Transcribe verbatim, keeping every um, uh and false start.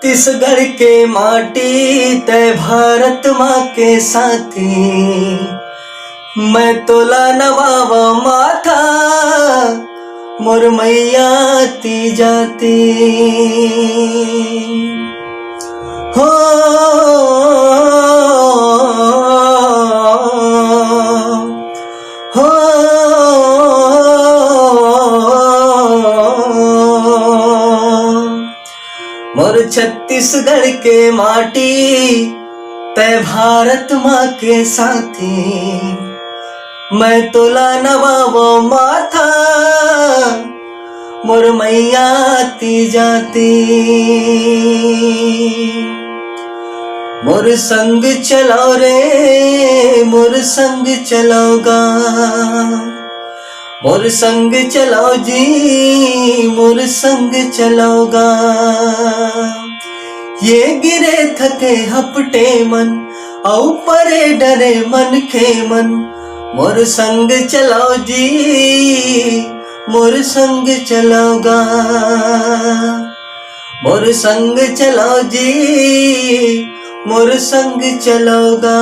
छत्तीसगढ़ के माटी तै भारत माँ के साथी, मैं तोला नवाव माथा, मोर मैया ती जाती। हो, हो, मोर छत्तीसगढ़ के माटी, तै भारत माँ के साथी, मैं तोला नवाव माथा, मोर मैया ती जाती। मोर संग चलाव रे, मोर संग चलाव गा, मोर संग चलाव जी, मोर संग चलाव गा। ये गिरे थके हपटे मन, अउ परे डरे मनखे मन, मोर संग चलाव जी, मोर संग चलाव गा, मोर संग चलाव जी, मोर संग चलाव गा।